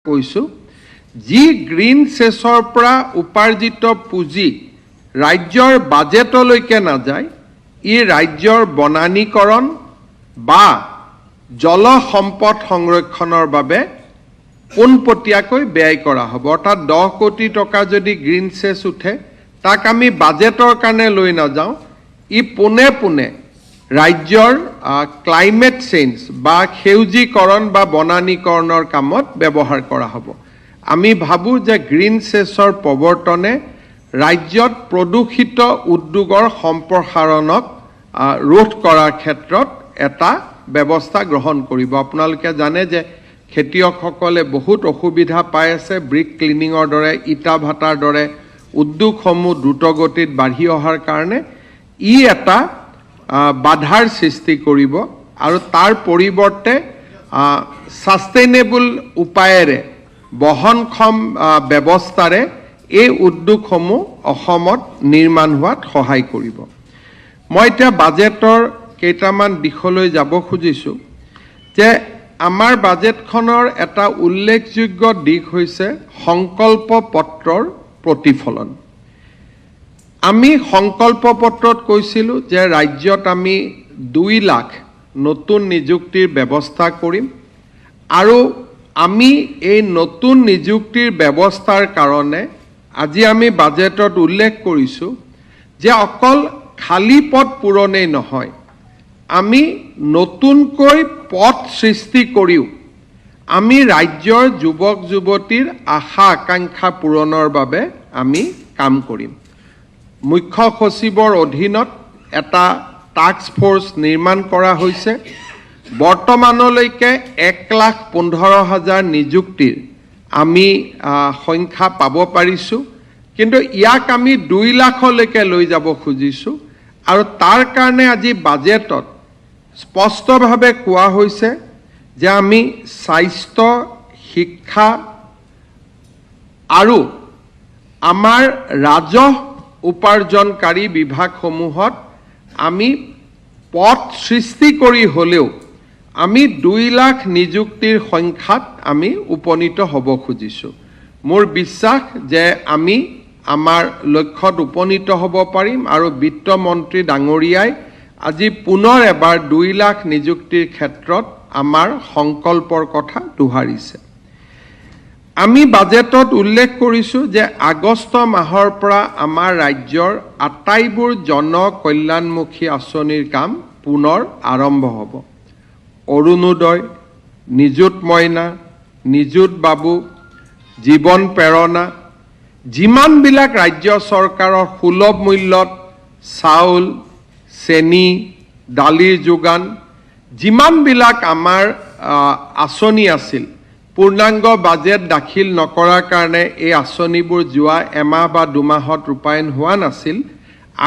কৈছোঁ, যি গ্ৰীণ চেছৰ পৰা উপাৰ্জিত পুঁজি ৰাজ্যৰ বাজেটলৈকে নাযায়, ই ৰাজ্যৰ বনানীকৰণ বা জলসম্পদ সংৰক্ষণৰ বাবে পোনপটীয়াকৈ ব্যয় কৰা হ'ব। অৰ্থাৎ 10 কোটি টকা যদি গ্ৰীণ চেছ উঠে, তাক আমি বাজেটৰ কাৰণে লৈ নাযাওঁ। ই পোনে পোনে ৰাজ্যৰ ক্লাইমেট চেঞ্জ বা সেউজীকৰণ বা বনানীকৰণৰ কামত ব্যৱহাৰ কৰা হ'ব। আমি ভাবোঁ যে গ্ৰীণ চেছৰ প্ৰৱৰ্তনে ৰাজ্যত প্ৰদূষিত উদ্যোগৰ সম্প্ৰসাৰণক ৰোধ কৰাৰ ক্ষেত্ৰত এটা ব্যৱস্থা গ্ৰহণ কৰিব। আপোনালোকে জানে যে খেতিয়কসকলে বহুত অসুবিধা পাই আছে, ব্ৰিক কিলনৰ দৰে, ইটা ভাটাৰ দৰে উদ্যোগসমূহ দ্ৰুতগতিত বাঢ়ি অহাৰ কাৰণে ই এটা বাধাৰ সৃষ্টি কৰিব আৰু তাৰ পৰিৱৰ্তে ছাষ্টেইনেবল উপায়েৰে, বহনক্ষম ব্যৱস্থাৰে এই উদ্যোগসমূহ অসমত নিৰ্মাণ হোৱাত সহায় কৰিব। মই এতিয়া বাজেটৰ কেইটামান দিশলৈ যাব খুজিছোঁ যে আমাৰ বাজেটখনৰ এটা উল্লেখযোগ্য দিশ হৈছে সংকল্প পত্ৰৰ প্ৰতিফলন। আমি সংকল্প পত্ৰত কৈছিলোঁ যে ৰাজ্যত আমি 2 লাখ নতুন নিযুক্তিৰ ব্যৱস্থা কৰিম আৰু আমি এই নতুন নিযুক্তিৰ ব্যৱস্থাৰ কাৰণে আজি আমি বাজেটত উল্লেখ কৰিছোঁ যে অকল খালী পদ পূৰণেই নহয়, আমি নতুনকৈ পদ সৃষ্টি কৰিও আমি ৰাজ্যৰ যুৱক যুৱতীৰ আশা আকাংক্ষা পূৰণৰ বাবে আমি কাম কৰিম। মুখ্য সচিবৰ অধীনত এটা টাস্ক ফ'ৰ্চ নিৰ্মাণ কৰা হৈছে। বৰ্তমানলৈকে 1,15,000 নিযুক্তিৰ আমি সংখ্যা পাব পাৰিছোঁ, কিন্তু ইয়াক আমি 2 লাখলৈকে লৈ যাব খুজিছোঁ আৰু তাৰ কাৰণে আজি বাজেটত স্পষ্টভাৱে কোৱা হৈছে যে আমি স্বাস্থ্য, শিক্ষা আৰু আমাৰ ৰাজহ উপাৰ্জনকাৰী বিভাগসমূহত আমি পদ সৃষ্টি কৰি হ'লেও আমি 2 লাখ নিযুক্তিৰ সংখ্যাত আমি উপনীত হ'ব খুজিছোঁ। মোৰ বিশ্বাস যে আমি আমাৰ লক্ষ্যত উপনীত হ'ব পাৰিম আৰু বিত্তমন্ত্ৰী ডাঙৰীয়াই আজি পুনৰ এবাৰ 2 লাখ নিযুক্তিৰ ক্ষেত্ৰত আমাৰ সংকল্পৰ কথা দোহাৰিছে। আমি বাজেটত উল্লেখ কৰিছোঁ যে আগষ্ট মাহৰ পৰা আমাৰ ৰাজ্যৰ আটাইবোৰ জনকল্যাণমুখী আঁচনিৰ কাম পুনৰ আৰম্ভ হ'ব। অৰুণোদয়, নিযুত মইনা, নিযুত বাবু, জীৱন প্ৰেৰণা, যিমানবিলাক ৰাজ্য চৰকাৰৰ সুলভ মূল্যত চাউল, চেনি, দালিৰ যোগান, যিমানবিলাক আমাৰ আঁচনি আছিল, পূৰ্ণাংগ বাজেট দাখিল নকৰাৰ কাৰণে এই আঁচনিবোৰ যোৱা এমাহ বা দুমাহত ৰূপায়ণ হোৱা নাছিল।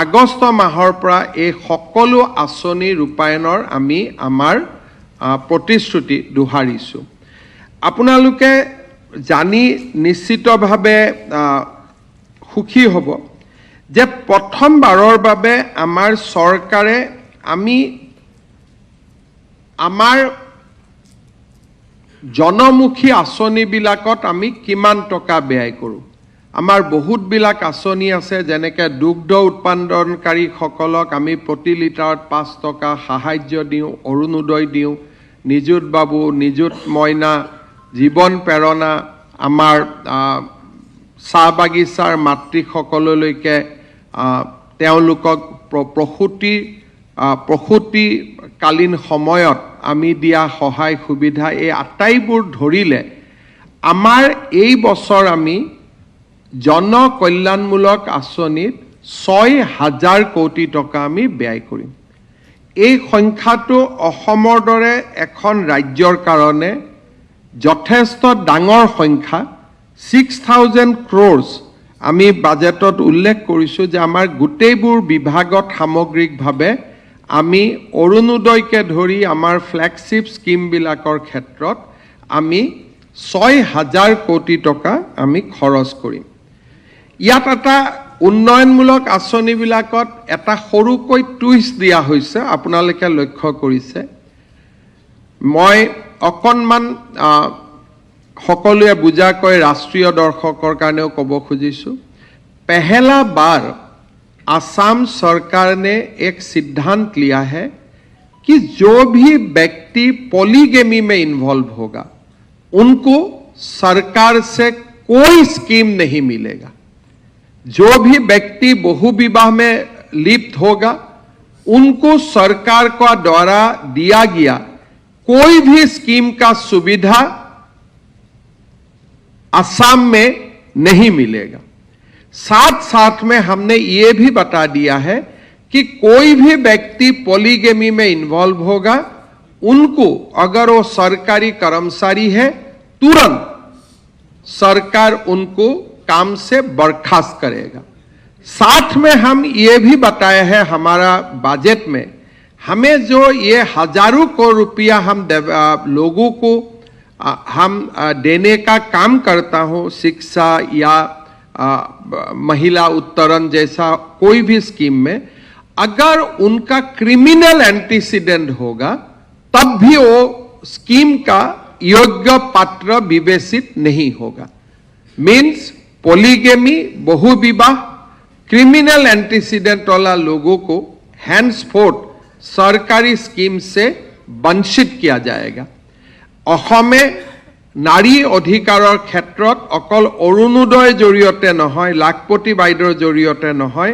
আগষ্ট মাহৰ পৰা এই সকলো আঁচনি ৰূপায়ণৰ আমি আমাৰ প্ৰতিশ্ৰুতি দোহাৰিছোঁ। আপোনালোকে জানি নিশ্চিতভাৱে সুখী হ'ব যে প্ৰথমবাৰৰ বাবে আমাৰ চৰকাৰে আমি আমাৰ জনমুখী আঁচনিবিলাকত আমি কিমান টকা ব্যয় কৰোঁ। আমাৰ বহুতবিলাক আঁচনি আছে, যেনেকৈ দুগ্ধ উৎপাদনকাৰীসকলক আমি প্ৰতি লিটাৰত 5 টকা সাহাৰ্য দিওঁ, অৰুণোদয় দিওঁ, নিযুত বাবু, নিযুত মইনা, জীৱন প্ৰেৰণা, আমাৰ চাহ বাগিচাৰ মাতৃসকললৈকে তেওঁলোকক প্ৰসূতিকালীন সময়ত আমি দিয়া সহায় সুবিধা, এই আটাইবোৰ ধৰিলে আমাৰ এই বছৰ আমি জনকল্যাণমূলক আঁচনিত 6 হাজাৰ কোটি টকা আমি ব্যয় কৰিম। এই সংখ্যাটো অসমৰ দৰে এখন ৰাজ্যৰ কাৰণে যথেষ্ট ডাঙৰ সংখ্যা। 6,000 ক্ৰ'ৰ্ছ আমি বাজেটত উল্লেখ কৰিছোঁ যে আমাৰ গোটেইবোৰ বিভাগত সামগ্ৰিকভাৱে আমি অৰুণোদয়কে ধৰি আমাৰ ফ্লেগশ্বিপ স্কীমবিলাকৰ ক্ষেত্ৰত আমি 6 হাজাৰ কোটি টকা আমি খৰচ কৰিম। ইয়াত এটা উন্নয়নমূলক আঁচনিবিলাকত এটা সৰুকৈ টুইষ্ট দিয়া হৈছে, আপোনালোকে লক্ষ্য কৰিছে। মই অকণমান সকলোৱে বুজাকৈ ৰাষ্ট্ৰীয় দৰ্শকৰ কাৰণেও ক'ব খুজিছোঁ। पहला बार आसाम सरकार ने एक सिद्धांत लिया है कि जो भी व्यक्ति पॉलीगेमी में इन्वॉल्व होगा, उनको सरकार से कोई स्कीम नहीं मिलेगा। जो भी व्यक्ति बहुविवाह में लिप्त होगा, उनको सरकार का द्वारा दिया गया कोई भी स्कीम का सुविधा असम में नहीं मिलेगा। साथ साथ में हमने ये भी बता दिया है कि कोई भी व्यक्ति पॉलीगेमी में इन्वॉल्व होगा, उनको अगर वो सरकारी कर्मचारी है, तुरंत सरकार उनको काम से बर्खास्त करेगा। साथ में हम ये भी बताया है, हमारा बजट में हमें जो ये हजारों करोड़ रुपया हम लोगों को हम देने का काम करता हूँ, शिक्षा या महिला उत्तरण जैसा कोई भी स्कीम में, अगर उनका क्रिमिनल एंटीसीडेंट होगा, तब भी वो स्कीम का योग्य पात्र विवेचित नहीं होगा। मीन्स पॉलीगेमी, बहुविवाह, क्रिमिनल एंटीसीडेंट वाला लोगों को हैंसफोर्थ सरकारी स्कीम से वंचित किया जाएगा। অসমে নাৰী অধিকাৰৰ ক্ষেত্ৰত অকল অৰুণোদয়ৰ জৰিয়তে নহয়, লাখপতি বাইদেউৰ জৰিয়তে নহয়,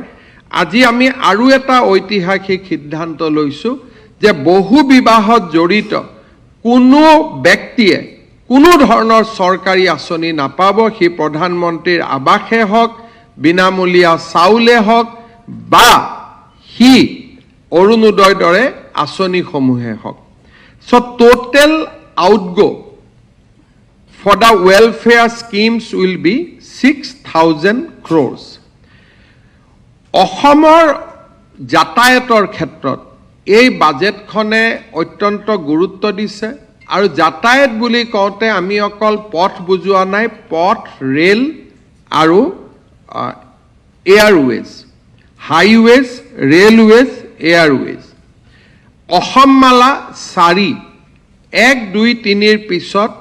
আজি আমি আৰু এটা ঐতিহাসিক সিদ্ধান্ত লৈছোঁ যে বহু বিবাহত জড়িত কোনো ব্যক্তিয়ে কোনো ধৰণৰ চৰকাৰী আঁচনি নাপাব। সি প্ৰধানমন্ত্ৰীৰ আৱাসে হওক, বিনামূলীয়া চাউলে হওক বা সি অৰুণোদয়ৰ দৰে আঁচনিসমূহে হওক। So total outgo for the welfare schemes will be 6,000 crores. অসমৰ যাতায়াতৰ ক্ষেত্ৰত এই বাজেটখনে অত্যন্ত গুৰুত্ব দিছে আৰু যাতায়াত বুলি কওঁতে আমি অকল পথ বুজোৱা নাই, পথ, ৰেল আৰু Airways, highways, railways, Airways. Asom Mala 4, 1, 2, 3ৰ পিছত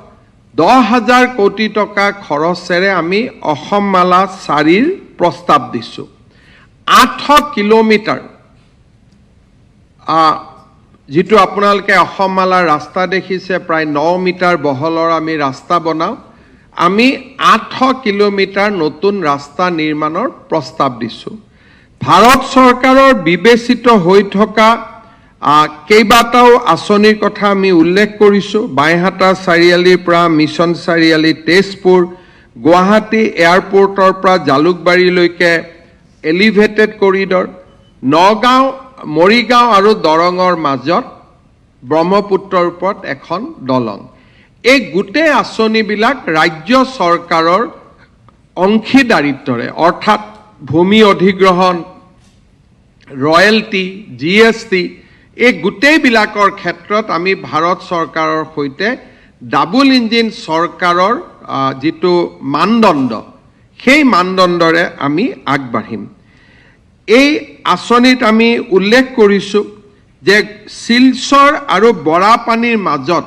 10,000 কোটি টকা খৰচেৰে আমি অসমমালা 4ৰ প্ৰস্তাৱ দিছোঁ। 800 কিলোমিটাৰ যিটো আপোনালোকে অসমমালাৰ ৰাস্তা দেখিছে, প্ৰায় 9 মিটাৰ বহলৰ আমি ৰাস্তা বনাওঁ। আমি 800 কিলোমিটাৰ নতুন ৰাস্তা নিৰ্মাণৰ প্ৰস্তাৱ দিছোঁ। ভাৰত চৰকাৰৰ বিবেচিত হৈ থকা কেইবাটাও আঁচনিৰ কথা আমি উল্লেখ কৰিছোঁ। বাইহাটা চাৰিআলিৰ পৰা মিছন চাৰিআলি তেজপুৰ, গুৱাহাটী এয়াৰপৰ্টৰ পৰা জালুকবাৰীলৈকে এলিভেটেড কৰিডৰ, নগাঁও, মৰিগাঁও আৰু দৰঙৰ মাজত ব্ৰহ্মপুত্ৰৰ ওপৰত এখন দলং। এই গোটেই আঁচনিবিলাক ৰাজ্য চৰকাৰৰ অংশীদাৰিত্বৰে, অৰ্থাৎ ভূমি অধিগ্ৰহণ, ৰয়েলটি, জিএছটি, এই গোটেইবিলাকৰ ক্ষেত্ৰত আমি ভাৰত চৰকাৰৰ সৈতে ডাবল ইঞ্জিন চৰকাৰৰ যিটো মানদণ্ড, সেই মানদণ্ডৰে আমি আগবাঢ়িম। এই আঁচনিত আমি উল্লেখ কৰিছোঁ যে শিলচৰ আৰু বৰাপানীৰ মাজত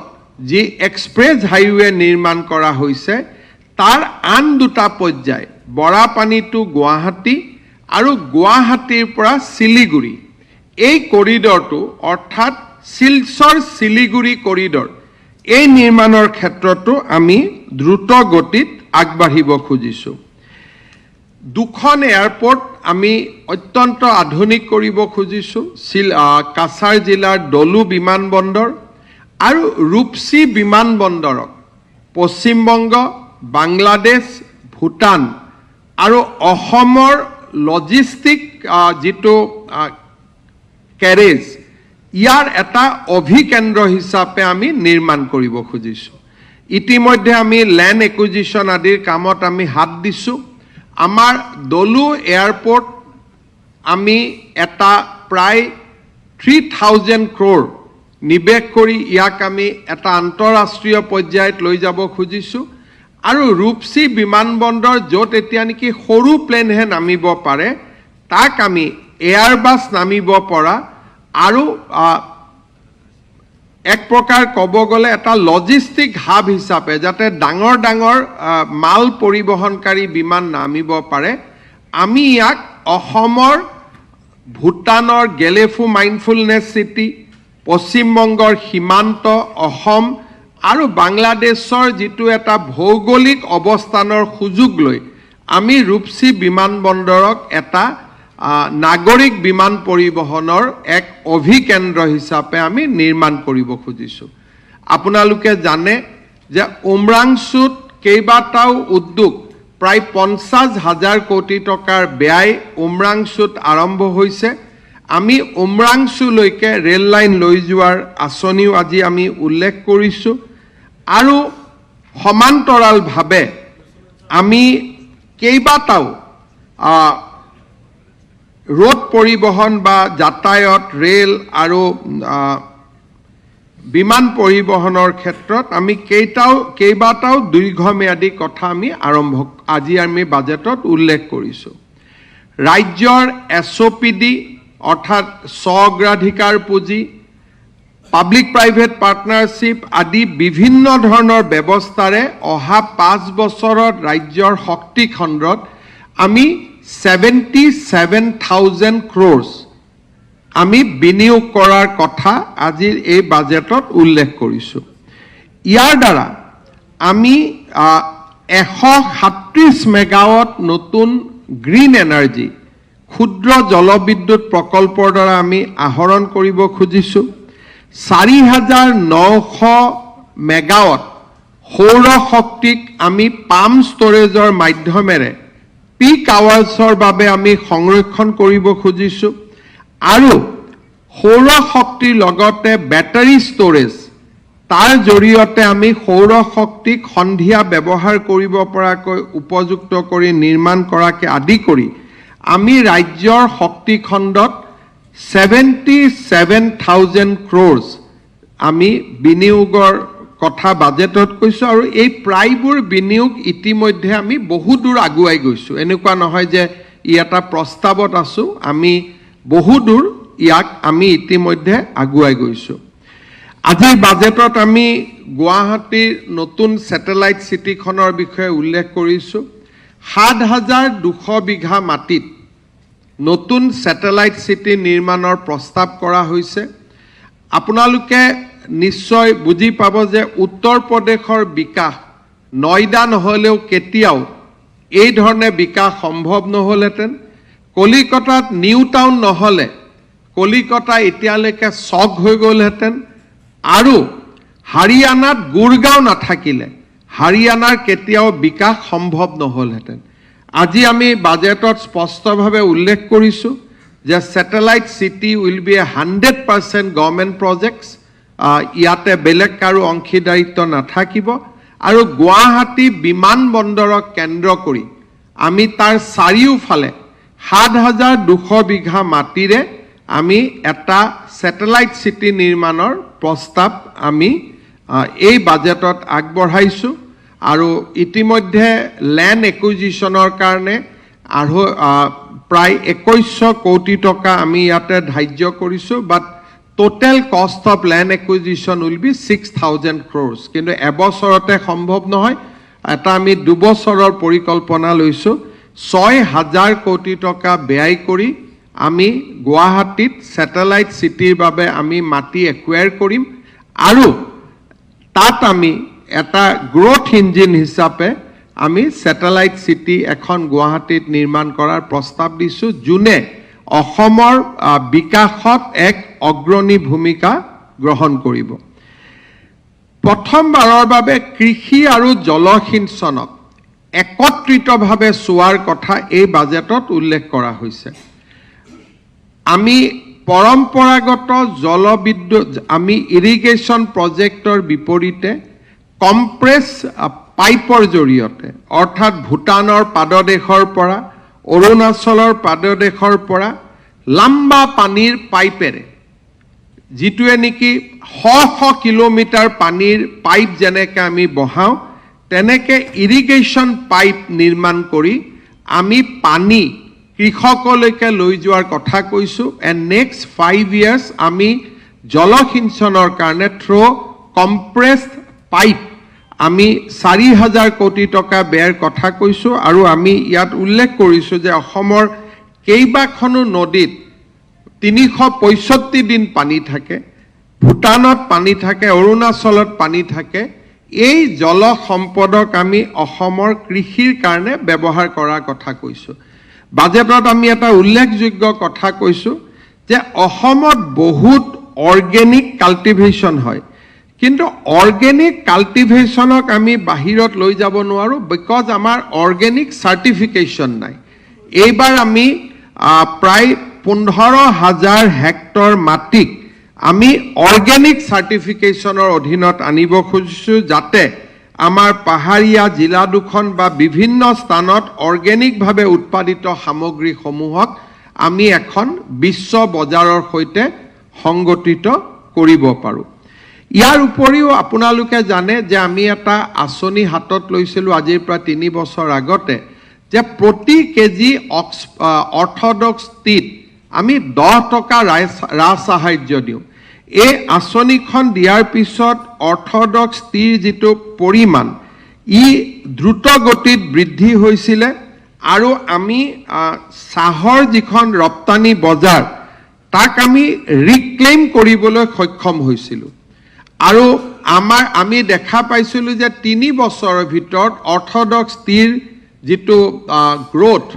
যি এক্সপ্ৰেছ হাইৱে নিৰ্মাণ কৰা হৈছে, তাৰ আন দুটা পৰ্যায়, বৰাপানী টু গুৱাহাটী আৰু গুৱাহাটীৰ পৰা শিলিগুৰি, এই কৰিডৰটো, অৰ্থাৎ শিলচৰ শিলিগুৰি কৰিডৰ, এই নিৰ্মাণৰ ক্ষেত্ৰতো আমি দ্ৰুত গতিত আগবাঢ়িব খুজিছোঁ। দুখন এয়াৰপৰ্ট আমি অত্যন্ত আধুনিক কৰিব খুজিছোঁ, কাছাৰ জিলাৰ দলো বিমানবন্দৰ আৰু ৰূপচী বিমানবন্দৰক পশ্চিমবংগ, বাংলাদেশ, ভূটান আৰু অসমৰ লজিষ্টিক যিটো কেৰেজ, ইয়াৰ এটা অভিকেন্দ্ৰ হিচাপে আমি নিৰ্মাণ কৰিব খুজিছোঁ। ইতিমধ্যে আমি লেণ্ড একুইজিশ্যন আদিৰ কামত আমি হাত দিছোঁ। আমাৰ দলো এয়াৰপৰ্ট আমি এটা প্ৰায় 3,000 ক্ৰ'ৰ নিৱেশ কৰি ইয়াক আমি এটা আন্তঃৰাষ্ট্ৰীয় পৰ্যায়ত লৈ যাব খুজিছোঁ আৰু ৰূপচী বিমানবন্দৰ, য'ত এতিয়া নেকি সৰু প্লেনহে নামিব পাৰে, তাক আমি এয়াৰবাছ নামিব পৰা আৰু এক প্ৰকাৰ ক'ব গ'লে এটা লজিষ্টিক হাব হিচাপে, যাতে ডাঙৰ ডাঙৰ মাল পৰিবহণকাৰী বিমান নামিব পাৰে, আমি ইয়াক অসমৰ ভূটানৰ গেলেফু মাইণ্ডফুলনেছ চিটি, পশ্চিমবংগৰ সীমান্ত, অসম আৰু বাংলাদেশৰ যিটো এটা ভৌগোলিক অৱস্থানৰ সুযোগ লৈ আমি ৰূপচী বিমানবন্দৰক এটা নাগৰিক বিমান পৰিবহণৰ এক অভিকেন্দ্ৰ হিচাপে আমি নিৰ্মাণ কৰিব খুজিছোঁ। আপোনালোকে জানে যে উমৰাংচুত কেইবাটাও উদ্যোগ, প্ৰায় 50 হাজাৰ কোটি টকাৰ ব্যয় উমৰাংচুত আৰম্ভ হৈছে। আমি উমৰাংচুলৈকে ৰেল লাইন লৈ যোৱাৰ আঁচনিও আজি আমি উল্লেখ কৰিছোঁ। আৰু সমান্তৰালভাৱে আমি কেইবাটাও ৰোড পৰিবহণ বা যাতায়াত, ৰেল আৰু বিমান পৰিবহণৰ ক্ষেত্ৰত আমি কেইবাটাও দীৰ্ঘম্যাদী কথা আমি আৰম্ভ আজি আমি বাজেটত উল্লেখ কৰিছোঁ। ৰাজ্যৰ এছঅ'পিডি, অৰ্থাৎ স্ব অগ্ৰাধিকাৰ পুঁজি, পাব্লিক প্ৰাইভেট পাৰ্টনাৰশ্বিপ আদি বিভিন্ন ধৰণৰ ব্যৱস্থাৰে অহা 5 বছৰত ৰাজ্যৰ শক্তি খণ্ডত আমি 77,000 ক্ৰ'ৰ্ছ আমি বিনিয়োগ কৰাৰ কথা আজিৰ এই বাজেটত উল্লেখ কৰিছোঁ। ইয়াৰ দ্বাৰা আমি 137 মেগাৱাট নতুন গ্ৰীণ এনাৰ্জি ক্ষুদ্ৰ জলবিদ্যুৎ প্ৰকল্পৰ দ্বাৰা আমি আহৰণ কৰিব খুজিছোঁ। 4900 মেগাৱাট সৌৰ শক্তিক আমি পাম্প ষ্ট'ৰেজৰ মাধ্যমেৰে পিক আৱাৰ্ছৰ বাবে আমি সংৰক্ষণ কৰিব খুজিছোঁ। আৰু সৌৰ শক্তিৰ লগতে বেটাৰী ষ্ট'ৰেজ, তাৰ জৰিয়তে আমি সৌৰ শক্তিক সন্ধিয়া ব্যৱহাৰ কৰিব পৰাকৈ উপযুক্ত কৰি নিৰ্মাণ কৰাকে আদি কৰি আমি ৰাজ্যৰ শক্তি খণ্ডত 77,000 ক্ৰ'ৰ্ছ আমি বিনিয়োগৰ কথা বাজেটত কৈছোঁ। আৰু এই প্ৰায়বোৰ বিনিয়োগ ইতিমধ্যে আমি বহু দূৰ আগুৱাই গৈছোঁ। এনেকুৱা নহয় যে ই এটা প্ৰস্তাৱত আছোঁ, আমি বহু দূৰ ইয়াক আমি ইতিমধ্যে আগুৱাই গৈছোঁ। আজিৰ বাজেটত আমি গুৱাহাটীৰ নতুন ছেটেলাইট চিটিখনৰ বিষয়ে উল্লেখ কৰিছোঁ। 7200 বিঘা মাটিত নতুন ছেটেলাইট চিটি নিৰ্মাণৰ প্ৰস্তাৱ কৰা হৈছে। আপোনালোকে নিশ্চয় বুজি পাব যে উত্তৰ প্ৰদেশৰ বিকাশ নয়ডা নহ'লেও কেতিয়াও এই ধৰণে বিকাশ সম্ভৱ নহ'লহেঁতেন। কলিকতাত নিউ টাউন নহ'লে কলিকতা এতিয়ালৈকে চক হৈ গ'লহেঁতেন। আৰু হাৰিয়ানাত গুৰগাঁও নাথাকিলে হাৰিয়ানাৰ কেতিয়াও বিকাশ সম্ভৱ নহ'লহেঁতেন। আজি আমি বাজেটত স্পষ্টভাৱে উল্লেখ কৰিছোঁ যে satellite city will be a 100% government projects। ইয়াতে বেলেগ কাৰো অংশীদাৰিত্ব নাথাকিব। আৰু গুৱাহাটী বিমান বন্দৰক কেন্দ্ৰ কৰি আমি তাৰ চাৰিওফালে 7200 বিঘা মাটিৰে আমি এটা ছেটেলাইট চিটি নিৰ্মাণৰ প্ৰস্তাৱ আমি এই বাজেটত আগবঢ়াইছোঁ। আৰু ইতিমধ্যে লেণ্ড একুইজিশ্যনৰ কাৰণে আৰু প্ৰায় 2100 কোটি টকা আমি ইয়াতে ধাৰ্য কৰিছোঁ, but total cost of land acquisition will be 6000 crores। কিন্তু এবছৰতে সম্ভৱ নহয়, এটা আমি 2 বছৰৰ পৰিকল্পনা লৈছোঁ। 6000 কোটি টকা ব্যয় কৰি আমি গুৱাহাটীত ছেটেলাইট চিটিৰ বাবে আমি মাটি একুৱায়াৰ কৰিম আৰু তাত আমি এটা গ্ৰ'থ ইঞ্জিন হিচাপে আমি ছেটেলাইট চিটি এখন গুৱাহাটীত নিৰ্মাণ কৰাৰ প্ৰস্তাৱ দিছোঁ, যোনে অসমৰ বিকাশত এক অগ্ৰণী ভূমিকা গ্ৰহণ কৰিব। প্ৰথমবাৰৰ বাবে কৃষি আৰু জলসিঞ্চনক একত্ৰিতভাৱে চোৱাৰ কথা এই বাজেটত উল্লেখ কৰা হৈছে। আমি পৰম্পৰাগত জলবিদ্যুৎ, আমি ইৰিগেশ্যন প্ৰজেক্টৰ বিপৰীতে কম্প্ৰেছ পাইপৰ জৰিয়তে, অৰ্থাৎ ভূটানৰ পাদদেশৰ পৰা, অৰুণাচলৰ পাদদেশৰ পৰা লাম্বা পানীৰ পাইপেৰে, যিটোৱে নেকি শ শ কিলোমিটাৰ পানীৰ পাইপ যেনেকৈ আমি বহাওঁ, তেনেকৈ ইৰিগেশ্যন পাইপ নিৰ্মাণ কৰি আমি পানী কৃষকলৈকে লৈ যোৱাৰ কথা কৈছোঁ। এণ্ড নেক্সট 5 ইয়াৰ্ছ আমি জলসিঞ্চনৰ কাৰণে থ্ৰু কম্প্ৰেছড পাইপ আমি 4 হাজাৰ কোটি টকা ব্যয়ৰ কথা কৈছোঁ। আৰু আমি ইয়াত উল্লেখ কৰিছোঁ যে অসমৰ কেইবাখনো নদীত 365 দিন পানী থাকে, ভূটানত পানী থাকে, অৰুণাচলত পানী থাকে। এই জল সম্পদক আমি অসমৰ কৃষিৰ কাৰণে ব্যৱহাৰ কৰাৰ কথা কৈছোঁ। বাজেটত আমি এটা উল্লেখযোগ্য কথা কৈছোঁ যে অসমত বহুত অৰ্গেনিক কাল্টিভেশ্যন হয়, কিন্তু অৰ্গেনিক কাল্টিভেশ্যনক আমি বাহিৰত লৈ যাব নোৱাৰোঁ, because আমাৰ অৰ্গেনিক চাৰ্টিফিকেশ্যন নাই। এইবাৰ আমি প্ৰায় 15 হাজাৰ হেক্টৰ মাটিক আমি অৰ্গেনিক চাৰ্টিফিকেশ্যনৰ অধীনত আনিব খুজিছোঁ, যাতে আমাৰ পাহাৰীয়া জিলা দুখন বা বিভিন্ন স্থানত অৰ্গেনিকভাৱে উৎপাদিত সামগ্ৰীসমূহক আমি এখন বিশ্ব বজাৰৰ সৈতে সংগঠিত কৰিব পাৰোঁ। ইয়াৰ উপৰিও আপোনালোকে জানে যে আমি এটা আঁচনি হাতত লৈছিলোঁ আজিৰ পৰা 3 বছৰ আগতে যে প্ৰতি কেজি অৰ্থডক্স টিত আমি 10 টকা ৰাজ সাহাৰ্য দিওঁ। এই আঁচনিখন দিয়াৰ পিছত অৰ্থডক্স টিৰ যিটো পৰিমাণ, ই দ্ৰুত গতিত বৃদ্ধি হৈছিলে আৰু আমি চাহৰ যিখন ৰপ্তানি বজাৰ, তাক আমি ৰিক্লেইম কৰিবলৈ সক্ষম হৈছিলোঁ। আৰু আমি দেখা পাইছিলোঁ যে 3 বছৰৰ ভিতৰত অৰ্থডক্স টিৰ যিটো growth,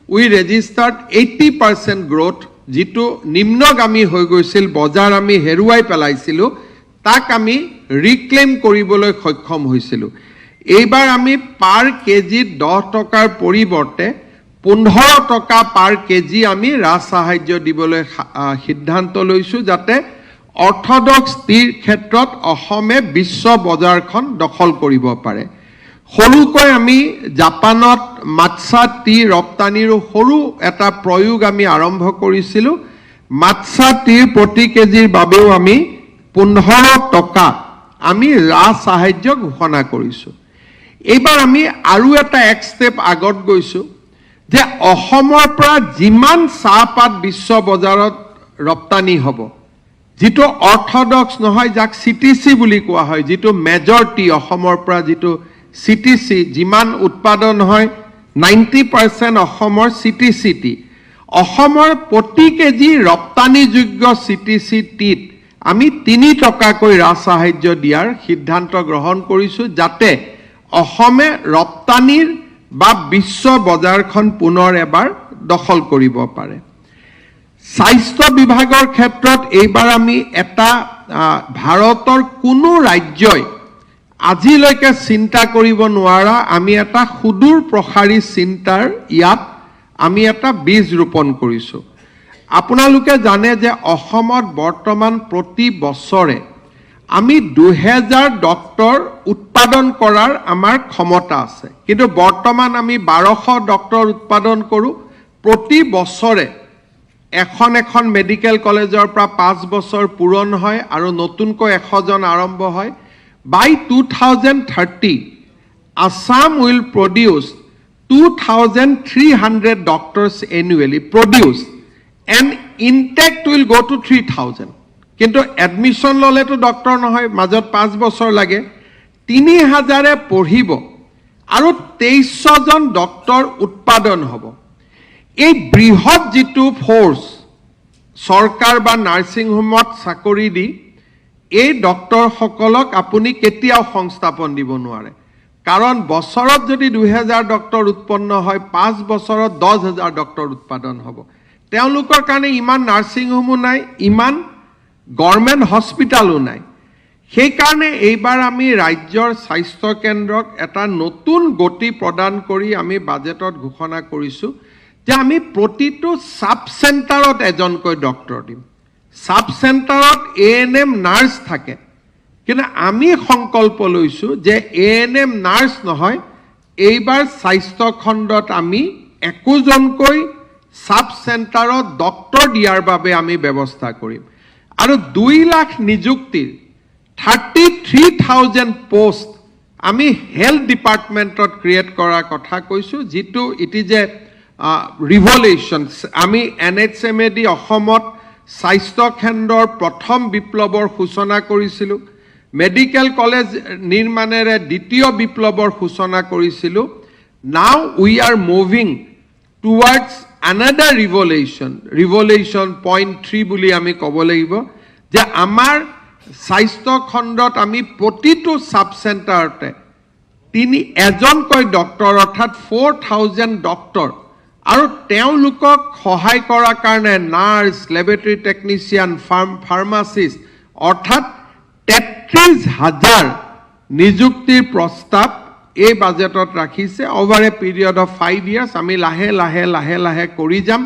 we registered 80% growth। যিটো নিম্নগামী হৈ গৈছিল, বজাৰ আমি হেৰুৱাই পেলাইছিলোঁ, তাক আমি ৰিক্লেইম কৰিবলৈ সক্ষম হৈছিলোঁ। এইবাৰ আমি পাৰ কেজিত 10 টকাৰ পৰিৱৰ্তে 15 টকা পাৰ কেজি আমি ৰাজ সাহাৰ্য দিবলৈ সিদ্ধান্ত লৈছোঁ, যাতে অৰ্থডক্স টিৰ ক্ষেত্ৰত অসমে বিশ্ব বজাৰখন দখল কৰিব পাৰে। সৰুকৈ আমি জাপানত মাটছা টি ৰপ্তানিৰো সৰু এটা প্ৰয়োগ আমি আৰম্ভ কৰিছিলোঁ। মাটছা টিৰ প্ৰতি কেজিৰ বাবেও আমি 15 টকা আমি ৰাজ সাহাৰ্য ঘোষণা কৰিছোঁ। এইবাৰ আমি আৰু এটা এক ষ্টেপ আগত গৈছোঁ যে অসমৰ পৰা যিমান চাহপাত বিশ্ব বজাৰত ৰপ্তানি হ'ব, যিটো অৰ্থডক্স নহয়, যাক চিটিচি বুলি কোৱা হয়, যিটো মেজৰ টি, অসমৰ পৰা যিটো চিটিচি যিমান উৎপাদন হয়, 90% অসমৰ চিটিচি টি। অসমৰ প্ৰতি কেজি ৰপ্তানিযোগ্য চিটিচি টিত আমি 3 টকাকৈ ৰাজ সাহাৰ্য দিয়াৰ সিদ্ধান্ত গ্ৰহণ কৰিছোঁ, যাতে অসমে ৰপ্তানিৰ বা বিশ্ব বজাৰখন পুনৰ এবাৰ দখল কৰিব পাৰে। স্বাস্থ্য বিভাগৰ ক্ষেত্ৰত এইবাৰ আমি এটা ভাৰতৰ কোনো ৰাজ্যই আজিলৈকে চিন্তা কৰিব নোৱাৰা আমি এটা সুদূৰ প্ৰসাৰী চিন্তাৰ ইয়াত আমি এটা বীজ ৰোপণ কৰিছোঁ। আপোনালোকে জানে যে অসমত বৰ্তমান প্ৰতি বছৰে আমি 2000 ডক্তৰ উৎপাদন কৰাৰ আমাৰ ক্ষমতা আছে, কিন্তু বৰ্তমান আমি 1200 ডক্তৰ উৎপাদন কৰোঁ। প্ৰতি বছৰে এখন এখন মেডিকেল কলেজৰ পৰা 5 বছৰ পূৰণ হয় আৰু নতুনকৈ 100জন আৰম্ভ হয়। By 2030, Assam will produce 2300 doctors annually produce and intake will go to 3000। কিন্তু এডমিশ্যন ল'লেতো ডক্তৰ নহয়, মাজত 5 বছৰ লাগে। 3000-এ পঢ়িব আৰু 2300জন ডক্তৰ উৎপাদন হ'ব। এই বৃহৎ যিটো ফ'ৰ্চ, চৰকাৰ বা নাৰ্ছিং হোমত চাকৰি দি এই ডক্তৰসকলক আপুনি কেতিয়াও সংস্থাপন দিব নোৱাৰে। কাৰণ বছৰত যদি 2000 ডক্তৰ উৎপন্ন হয়, 5 বছৰত 10,000 ডক্তৰ উৎপাদন হ'ব। তেওঁলোকৰ কাৰণে ইমান নাৰ্ছিং হোমো নাই, ইমান গভৰ্ণমেণ্ট হস্পিটেলো নাই। সেইকাৰণে এইবাৰ আমি ৰাজ্যৰ স্বাস্থ্য কেন্দ্ৰক এটা নতুন গতি প্ৰদান কৰি আমি বাজেটত ঘোষণা কৰিছোঁ যে আমি প্ৰতিটো ছাব চেণ্টাৰত এজনকৈ ডক্তৰ দিম। ছাব চেণ্টাৰত এএনএম নাৰ্ছ থাকে, কিন্তু আমি সংকল্প লৈছোঁ যে এএনএম নাৰ্ছ নহয়, এইবাৰ স্বাস্থ্য খণ্ডত আমি একোজনকৈ ছাব চেণ্টাৰত ডক্তৰ দিয়াৰ বাবে আমি ব্যৱস্থা কৰিম। আৰু 2 লাখ নিযুক্তিৰ 33,000 পষ্ট আমি হেল্থ ডিপাৰ্টমেণ্টত ক্ৰিয়েট কৰাৰ কথা কৈছোঁ, যিটো it is a revolution। আমি এনএইচএমএ দি অসমত স্বাস্থ্যখণ্ডৰ প্ৰথম বিপ্লৱৰ সূচনা কৰিছিলোঁ, মেডিকেল কলেজ নিৰ্মাণেৰে দ্বিতীয় বিপ্লৱৰ সূচনা কৰিছিলোঁ। Now we are moving towards another revolution, revolution point three বুলি আমি ক'ব লাগিব যে আমাৰ স্বাস্থ্য খণ্ডত আমি প্ৰতিটো ছাব চেণ্টাৰতে তিনি এজনকৈ ডক্তৰ, অৰ্থাৎ 4,000 ডক্তৰ আৰু তেওঁলোকক সহায় কৰাৰ কাৰণে নাৰ্ছ, লেবৰেটৰী টেকনিচিয়ান, ফাৰ্মাচিষ্ট, অৰ্থাৎ 33 হাজাৰ নিযুক্তিৰ প্ৰস্তাৱ এই বাজেটত ৰাখিছে। Over a period of 5 years আমি লাহে লাহে লাহে লাহে কৰি যাম,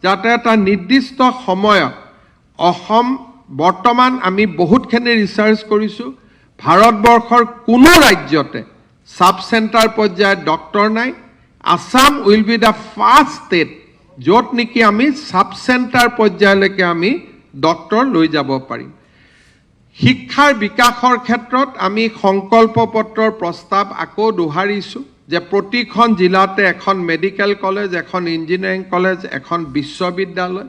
যাতে এটা নিৰ্দিষ্ট সময়ত অসম, বৰ্তমান আমি বহুতখিনি ৰিচাৰ্চ কৰিছোঁ, ভাৰতবৰ্ষৰ কোনো ৰাজ্যতে ছাব চেণ্টাৰ পৰ্যায়ত ডক্তৰ নাই। Assam will be the first state য'ত নেকি আমি ছাব চেণ্টাৰ পৰ্যায়লৈকে আমি ডক্তৰ লৈ যাব পাৰিম। শিক্ষাৰ বিকাশৰ ক্ষেত্ৰত আমি সংকল্প পত্ৰৰ প্ৰস্তাৱ আকৌ দোহাৰিছোঁ যে প্ৰতিখন জিলাতে এখন মেডিকেল কলেজ, এখন ইঞ্জিনিয়াৰিং কলেজ, এখন বিশ্ববিদ্যালয়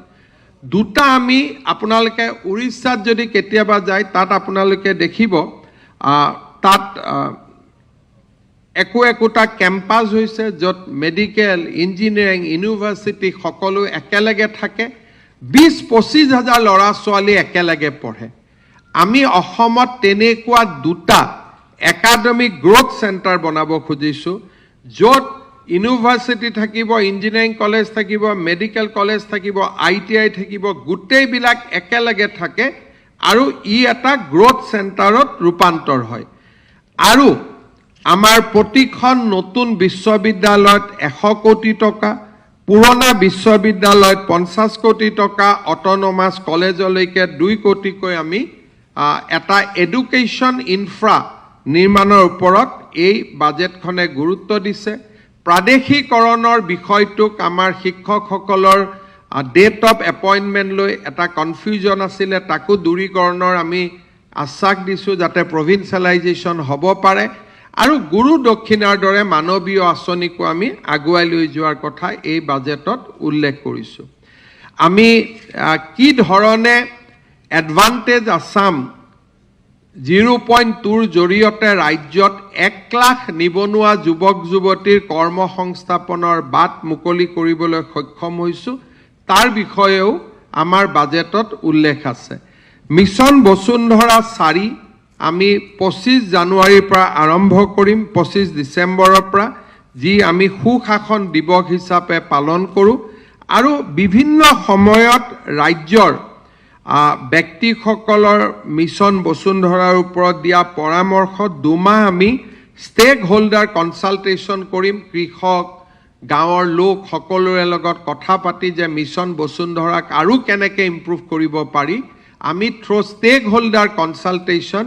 দুটা। আমি আপোনালোকে উৰিষ্যাত যদি কেতিয়াবা যায়, তাত আপোনালোকে দেখিব তাত একো একোটা কেম্পাছ হৈছে য'ত মেডিকেল, ইঞ্জিনিয়াৰিং, ইউনিভাৰ্চিটি সকলো একেলগে থাকে। 20-25 হাজাৰ ল'ৰা ছোৱালী একেলগে পঢ়ে। আমি অসমত তেনেকুৱা দুটা একাডেমিক গ্ৰ'থ চেণ্টাৰ বনাব খুজিছোঁ, য'ত ইউনিভাৰ্চিটি থাকিব, ইঞ্জিনিয়াৰিং কলেজ থাকিব, মেডিকেল কলেজ থাকিব, আইটিআই থাকিব, গোটেইবিলাক একেলগে থাকে আৰু ই এটা গ্ৰ'থ চেণ্টাৰত ৰূপান্তৰ হয়। আৰু আমাৰ প্ৰতিখন নতুন বিশ্ববিদ্যালয়ত 100 কোটি টকা, পুৰণা বিশ্ববিদ্যালয়ত 50 কোটি টকা, অট'নমাছ কলেজলৈকে 2 কোটিকৈ আমি এটা এডুকেশ্যন ইনফ্ৰা নিৰ্মাণৰ ওপৰত এই বাজেটখনে গুৰুত্ব দিছে। প্ৰাদেশিকৰণৰ বিষয়টোক আমাৰ শিক্ষকসকলৰ ডেট অফ এপইণ্টমেণ্ট লৈ এটা কনফিউজন আছিলে, তাকো দূৰীকৰণৰ আমি আশ্বাস দিছোঁ যাতে প্ৰভিঞ্চিয়েলাইজেশ্যন হ'ব পাৰে। আৰু গুৰু দক্ষিণাৰ দৰে মানৱীয় আঁচনিকো আমি আগুৱাই লৈ যোৱাৰ কথা এই বাজেটত উল্লেখ কৰিছোঁ। আমি কি ধৰণে এডভান্টেজ আছাম 0.2ৰ জৰিয়তে ৰাজ্যত 1 লাখ নিবনুৱা যুৱক যুৱতীৰ কৰ্মসংস্থাপনৰ বাট মুকলি কৰিবলৈ সক্ষম হৈছোঁ, তাৰ বিষয়েও আমাৰ বাজেটত উল্লেখ আছে। মিছন বসুন্ধৰা 4 আমি 25 জানুৱাৰীৰ পৰা আৰম্ভ কৰিম, 25 ডিচেম্বৰৰ পৰা, যি আমি সুশাসন দিৱস হিচাপে পালন কৰোঁ। আৰু বিভিন্ন সময়ত ৰাজ্যৰ ব্যক্তিসকলৰ মিছন বসুন্ধৰাৰ ওপৰত দিয়া পৰামৰ্শত 2 মাহ আমি ষ্টেক হোল্ডাৰ কনচালটেশ্যন কৰিম। কৃষক, গাঁৱৰ লোক সকলোৰে লগত কথা পাতি যে মিছন বসুন্ধৰাক আৰু কেনেকৈ ইম্প্ৰুভ কৰিব পাৰি, আমি through stake holder consultation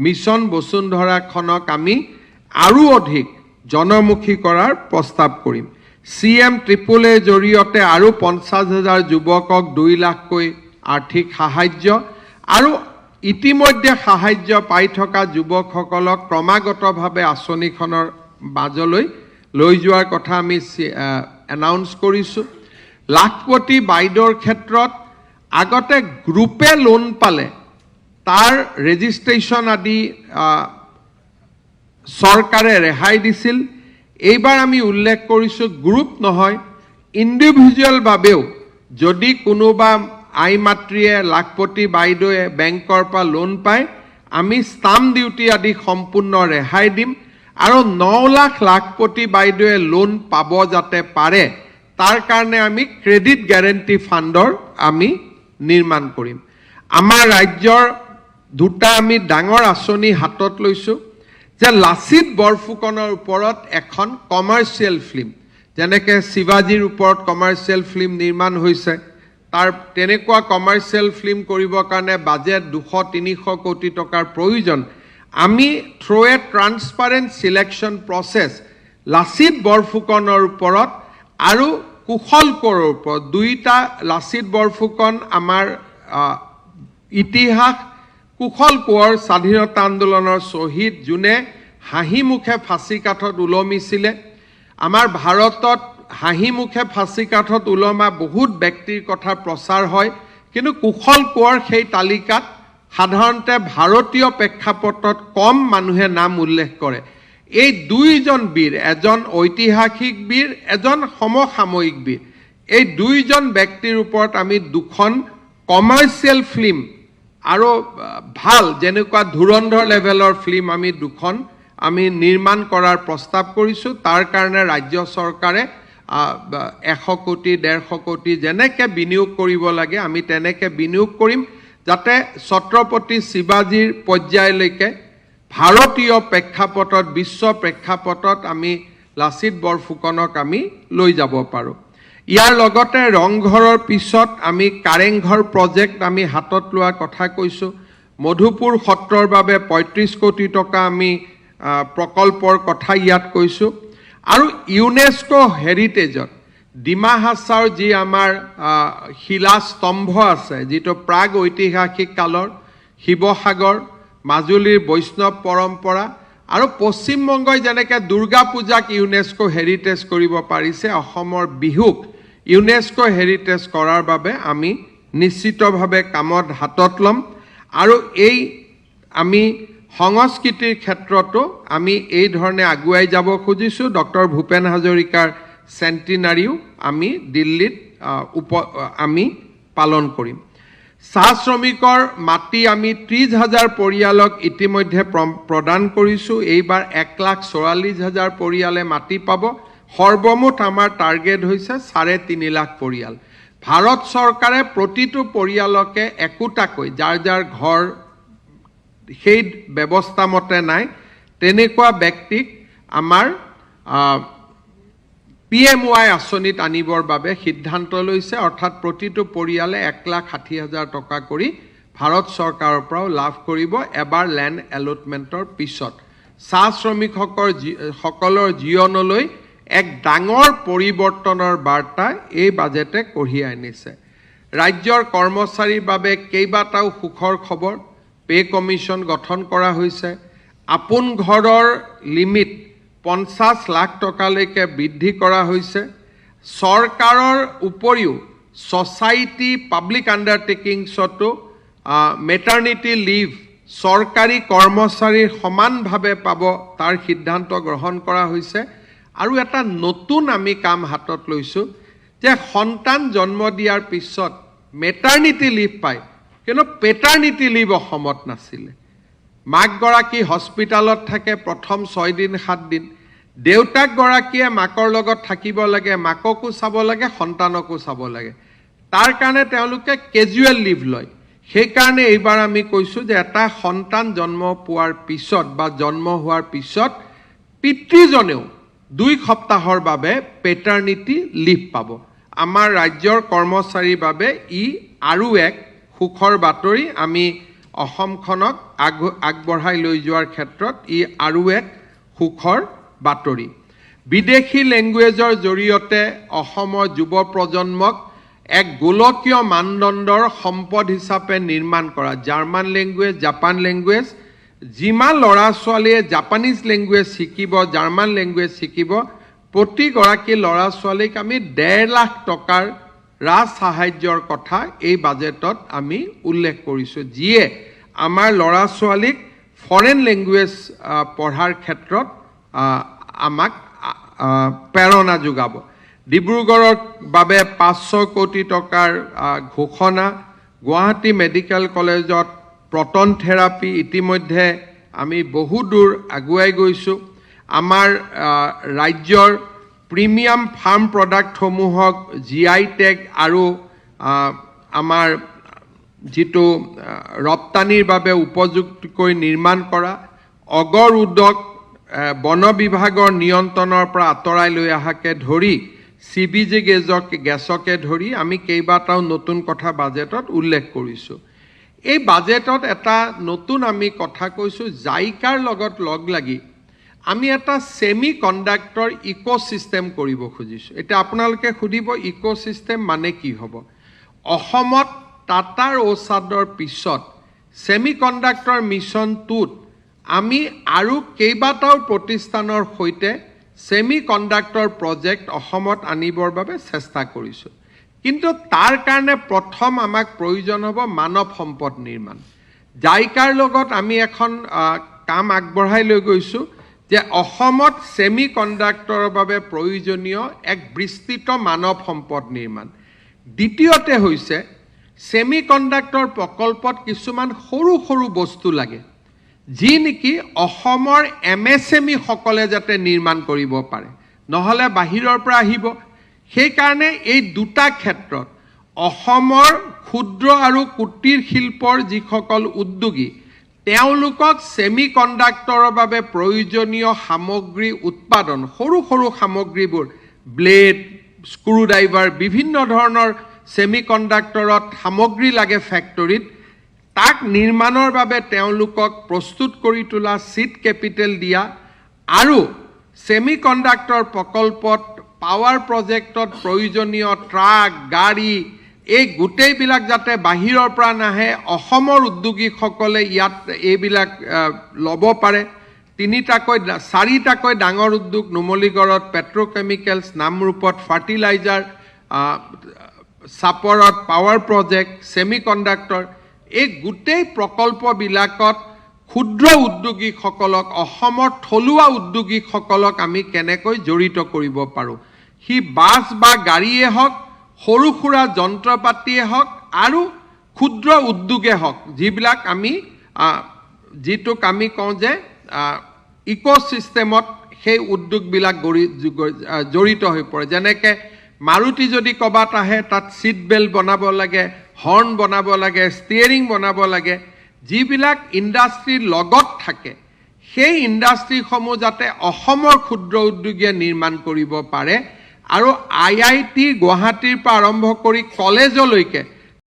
mission বসুন্ধৰাখনক আমি আৰু অধিক জনমুখী কৰাৰ প্ৰস্তাৱ কৰিম। চি এম ট্ৰিপল এৰ জৰিয়তে আৰু 50 হাজাৰ যুৱকক 2 লাখকৈ আৰ্থিক সাহায্য আৰু ইতিমধ্যে সাহায্য পাই থকা যুৱকসকলক ক্ৰমাগতভাৱে আঁচনিখনৰ মাজলৈ লৈ যোৱাৰ কথা আমি এনাউন্স কৰিছোঁ। লাখপতি বাইদেউৰ ক্ষেত্ৰত আগতে গ্ৰুপে লোন পালে তাৰ ৰেজিষ্ট্ৰেশ্যন আদি চৰকাৰে ৰেহাই দিছিল। এইবাৰ আমি উল্লেখ কৰিছোঁ, গ্ৰুপ নহয়, ইণ্ডিভিজুৱেল বাবেও যদি কোনোবা আই মাতৃয়ে, লাখপতি বাইদেৱে বেংকৰ পৰা লোন পায়, আমি ষ্টাম্প ডিউটি আদি সম্পূৰ্ণ ৰেহাই দিম। আৰু 9 লাখ লাখপতি বাইদেৱে লোন পাব যাতে পাৰে, তাৰ কাৰণে আমি ক্ৰেডিট গেৰেণ্টি ফাণ্ডৰ আমি নিৰ্মাণ কৰিম। আমাৰ ৰাজ্যৰ দুটা আমি ডাঙৰ আঁচনি হাতত লৈছোঁ যে লাচিত বৰফুকনৰ ওপৰত এখন কমাৰ্চিয়েল ফিল্ম, যেনেকৈ শিৱাজীৰ ওপৰত কমাৰ্চিয়েল ফিল্ম নিৰ্মাণ হৈছে, তাৰ তেনেকুৱা কমাৰ্চিয়েল ফিল্ম কৰিবৰ কাৰণে বাজেট 200-300 কোটি টকাৰ প্ৰয়োজন। আমি through a transparent selection process Lachit বৰফুকনৰ ওপৰত আৰু কুশল কোঁৱৰৰ ওপৰত দুইটা, লাচিত বৰফুকন আমাৰ ইতিহাস, কুশল কোঁৱৰ স্বাধীনতা আন্দোলনৰ শ্বহীদ, যোনে হাঁহি মুখে ফাঁচী কাঠত ওলমিছিলে। আমাৰ ভাৰতত হাঁহি মুখে ফাঁচী কাঠত ওলমা বহুত ব্যক্তিৰ কথা প্ৰচাৰ হয়, কিন্তু কুশল কোঁৱৰ সেই তালিকাত সাধাৰণতে ভাৰতীয় প্ৰেক্ষাপটত কম মানুহে নাম উল্লেখ কৰে। এই দুইজন বীৰ, এজন ঐতিহাসিক বীৰ, এজন সমসাময়িক বীৰ, এই দুইজন ব্যক্তিৰ ওপৰত আমি দুখন কমাৰ্চিয়েল ফিল্ম আৰু ভাল যেনেকুৱা ধুৰন্ধৰ লেভেলৰ ফিল্ম আমি দুখন আমি নিৰ্মাণ কৰাৰ প্ৰস্তাৱ কৰিছোঁ। তাৰ কাৰণে ৰাজ্য চৰকাৰে 100 কোটি, 150 কোটি যেনেকৈ বিনিয়োগ কৰিব লাগে, আমি তেনেকৈ বিনিয়োগ কৰিম, যাতে ছত্ৰপতি শিৱাজীৰ পৰ্যায়লৈকে ভাৰতীয় প্ৰেক্ষাপটত, বিশ্ব প্ৰেক্ষাপটত আমি লাচিত বৰফুকনক আমি লৈ যাব পাৰোঁ। ইয়াৰ লগতে ৰংঘৰৰ পিছত আমি কাৰেংঘৰ প্ৰজেক্ট আমি হাতত লোৱাৰ কথা কৈছোঁ। মধুপুৰ সত্ৰৰ বাবে 35 কোটি টকা আমি প্ৰকল্পৰ কথা ইয়াত কৈছোঁ। আৰু ইউনেস্কো হেৰিটেজত ডিমা হাছাওৰ যি আমাৰ শিলাস্তম্ভ আছে, যিটো প্ৰাগ ঐতিহাসিক কালৰ, শিৱসাগৰ, মাজুলীৰ বৈষ্ণৱ পৰম্পৰা আৰু পশ্চিমবংগই যেনেকৈ দুৰ্গা পূজাক ইউনেস্কো হেৰিটেজ কৰিব পাৰিছে, অসমৰ বিহুক ইউনেস্কো হেৰিটেজ কৰাৰ বাবে আমি নিশ্চিতভাৱে কামত হাতত ল'ম। আৰু এই আমি সংস্কৃতিৰ ক্ষেত্ৰতো আমি এই ধৰণে আগুৱাই যাব খুজিছোঁ। ডক্টৰ ভূপেন হাজৰিকাৰ চেণ্টিনাৰীও আমি দিল্লীত আমি পালন কৰিম। চাহ শ্ৰমিকৰ মাটি আমি 30 হাজাৰ পৰিয়ালক ইতিমধ্যে প্ৰদান কৰিছোঁ। এইবাৰ 1,44,000 পৰিয়ালে মাটি পাব। সৰ্বমুঠ আমাৰ টাৰ্গেট হৈছে 3.5 লাখ পৰিয়াল। ভাৰত চৰকাৰে প্ৰতিটো পৰিয়ালকে একোটাকৈ, যাৰ যাৰ ঘৰ সেই ব্যৱস্থা মতে নাই, তেনেকুৱা ব্যক্তিক আমাৰ পিএমৱাই আঁচনিত আনিবৰ বাবে সিদ্ধান্ত লৈছে। অৰ্থাৎ প্ৰতিটো পৰিয়ালে 1,60,000 টকা কৰি ভাৰত চৰকাৰৰ পৰাও লাভ কৰিব এবাৰ লেণ্ড এলটমেণ্টৰ পিছত। চাহ শ্ৰমিকসকলৰ সকলৰ জীৱনলৈ এক ডাঙৰ পৰিৱৰ্তনৰ বাৰ্তা এই বাজেটে কঢ়িয়াই আনিছে। ৰাজ্যৰ কৰ্মচাৰীৰ বাবে কেইবাটাও সুখৰ খবৰ। পে' কমিশ্যন গঠন কৰা হৈছে। আপোন ঘৰৰ লিমিট 50 লাখ টকালৈকে বৃদ্ধি কৰা হৈছে। চৰকাৰৰ উপৰিও ছ'চাইটি, পাব্লিক আণ্ডাৰটেকিংছতো মেটাৰ্নিটি লিভ চৰকাৰী কৰ্মচাৰীৰ সমানভাৱে পাব, তাৰ সিদ্ধান্ত গ্ৰহণ কৰা হৈছে। আৰু এটা নতুন আমি কাম হাতত লৈছোঁ যে সন্তান জন্ম দিয়াৰ পিছত মেটাৰ্নিটি লিভ পায়, কিন্তু পেটাৰ্নিটি লিভ অসমত নাছিলে। মাকগৰাকী হস্পিটেলত থাকে প্ৰথম 6 দিন, 7 দিন। দেউতাকগৰাকীয়ে মাকৰ লগত থাকিব লাগে, মাককো চাব লাগে, সন্তানকো চাব লাগে। তাৰ কাৰণে তেওঁলোকে কেজুৱেল লিভ লয়। সেইকাৰণে এইবাৰ আমি কৈছোঁ যে এটা সন্তান জন্ম পোৱাৰ পিছত বা জন্ম হোৱাৰ পিছত পিতৃজনেও 2 সপ্তাহৰ বাবে পেটাৰ্নিটি লিভ পাব। আমাৰ ৰাজ্যৰ কৰ্মচাৰীৰ বাবে ই আৰু এক সুখৰ বাতৰি। আমি অসমখনক আগবঢ়াই লৈ যোৱাৰ ক্ষেত্ৰত ই আৰু এক সুখৰ বাতৰি। বিদেশী লেংগুৱেজৰ জৰিয়তে অসমৰ যুৱ প্ৰজন্মক এক গোলকীয় মানদণ্ডৰ সম্পদ হিচাপে নিৰ্মাণ কৰা, জাৰ্মান লেংগুৱেজ, জাপান লেংগুৱেজ, যিমান ল'ৰা ছোৱালীয়ে জাপানীজ লেংগুৱেজ শিকিব, জাৰ্মান লেংগুৱেজ শিকিব, প্ৰতিগৰাকী ল'ৰা ছোৱালীক আমি 1.5 লাখ টকাৰ ৰাজ সাহায্যৰ কথা এই বাজেটত আমি উল্লেখ কৰিছোঁ, যিয়ে আমাৰ ল'ৰা ছোৱালীক ফৰেন লেংগুৱেজ পঢ়াৰ ক্ষেত্ৰত আমাক প্ৰেৰণা যোগাব। ডিব্ৰুগড়ৰ বাবে 500 কোটি টকাৰ ঘোষণা। গুৱাহাটী মেডিকেল কলেজত প্ৰটন থেৰাপি ইতিমধ্যে আমি বহু দূৰ আগুৱাই গৈছোঁ। আমাৰ ৰাজ্যৰ প্ৰিমিয়াম ফাৰ্ম প্ৰডাক্টসমূহক জিআই টেগ আৰু আমাৰ যিটো ৰপ্তানিৰ বাবে উপযুক্তকৈ নিৰ্মাণ কৰা, অগৰ উদক বন বিভাগৰ নিয়ন্ত্ৰণৰ পৰা আঁতৰাই লৈ অহাকে ধৰি চিবিজি গেছকে ধৰি আমি কেইবাটাও নতুন কথা বাজেটত উল্লেখ কৰিছোঁ। এই বাজেটত এটা নতুন আমি কথা কৈছোঁ। জাইকাৰ লগত লগ লাগি আমি এটা ছেমি কণ্ডাক্টৰ ইক' ছিষ্টেম কৰিব খুজিছোঁ। এতিয়া আপোনালোকে সুধিব, ইক' ছিষ্টেম মানে কি হ'ব? অসমত টাটাৰ ঔষধৰ পিছত ছেমি কণ্ডাক্টৰ মিছন 2ত আমি আৰু কেইবাটাও প্ৰতিষ্ঠানৰ সৈতে ছেমি কণ্ডাক্টৰ প্ৰজেক্ট অসমত আনিবৰ বাবে চেষ্টা কৰিছোঁ। কিন্তু তাৰ কাৰণে প্ৰথম আমাক প্ৰয়োজন হ'ব মানৱ সম্পদ নিৰ্মাণ। জাইকাৰ লগত আমি এখন কাম আগবঢ়াই লৈ গৈছোঁ যে অসমত ছেমি কণ্ডাক্টৰৰ বাবে প্ৰয়োজনীয় এক বিস্তৃত মানৱ সম্পদ নিৰ্মাণ। দ্বিতীয়তে হৈছে ছেমি কণ্ডাক্টৰ প্ৰকল্পত কিছুমান সৰু সৰু বস্তু লাগে, যি নেকি অসমৰ এমএছএমই সকলে যাতে নিৰ্মাণ কৰিব পাৰে, নহ'লে বাহিৰৰ পৰা আহিব। সেইকাৰণে এই দুটা ক্ষেত্ৰত অসমৰ ক্ষুদ্ৰ আৰু কুটীৰ শিল্পৰ যিসকল উদ্যোগী, তেওঁলোকক ছেমি কণ্ডাক্টৰৰ বাবে প্ৰয়োজনীয় সামগ্ৰী উৎপাদন, সৰু সৰু সামগ্ৰীবোৰ, ব্লেড, স্ক্ৰু ড্ৰাইভাৰ, বিভিন্ন ধৰণৰ ছেমি কণ্ডাক্টৰত সামগ্ৰী লাগে ফেক্টৰীত, তাক নিৰ্মাণৰ বাবে তেওঁলোকক প্ৰস্তুত কৰি তোলা, চিড কেপিটেল দিয়া আৰু ছেমি কণ্ডাক্টৰ প্ৰকল্পত, পাৱাৰ প্ৰজেক্টত প্ৰয়োজনীয় ট্ৰাক, গাড়ী, এই গোটেইবিলাক যাতে বাহিৰৰ পৰা নাহে, অসমৰ উদ্যোগীসকলে ইয়াত এইবিলাক ল'ব পাৰে। তিনিটাকৈ, চাৰিটাকৈ ডাঙৰ উদ্যোগ, নুমলীগড়ত পেট্ৰকেমিকেলছ, নামৰূপত ফাৰ্টিলাইজাৰ, চাপৰত পাৱাৰ প্ৰজেক্ট, ছেমি কণ্ডাক্টৰ, এই গোটেই প্ৰকল্পবিলাকত ক্ষুদ্ৰ উদ্যোগীসকলক, অসমৰ থলুৱা উদ্যোগীসকলক আমি কেনেকৈ জড়িত কৰিব পাৰোঁ, সি বাছ বা গাড়ীয়ে হওক, সৰু সুৰা যন্ত্ৰ পাতিয়ে হওক আৰু ক্ষুদ্ৰ উদ্যোগে হওক, যিবিলাক আমি যিটোক আমি কওঁ যে ইক' ছিষ্টেমত সেই উদ্যোগবিলাক গঢ়ি জড়িত হৈ পৰে। যেনেকৈ মাৰুতি যদি ক'ৰবাত আহে, তাত ছিট বেল্ট বনাব লাগে, হৰ্ণ বনাব লাগে, ষ্টিয়েৰিং বনাব লাগে, যিবিলাক ইণ্ডাষ্ট্ৰীৰ লগত থাকে, সেই ইণ্ডাষ্ট্ৰীসমূহ যাতে অসমৰ ক্ষুদ্ৰ উদ্যোগীয়ে নিৰ্মাণ কৰিব পাৰে আৰু আইআইটি গুৱাহাটীৰ পৰা আৰম্ভ কৰি কলেজলৈকে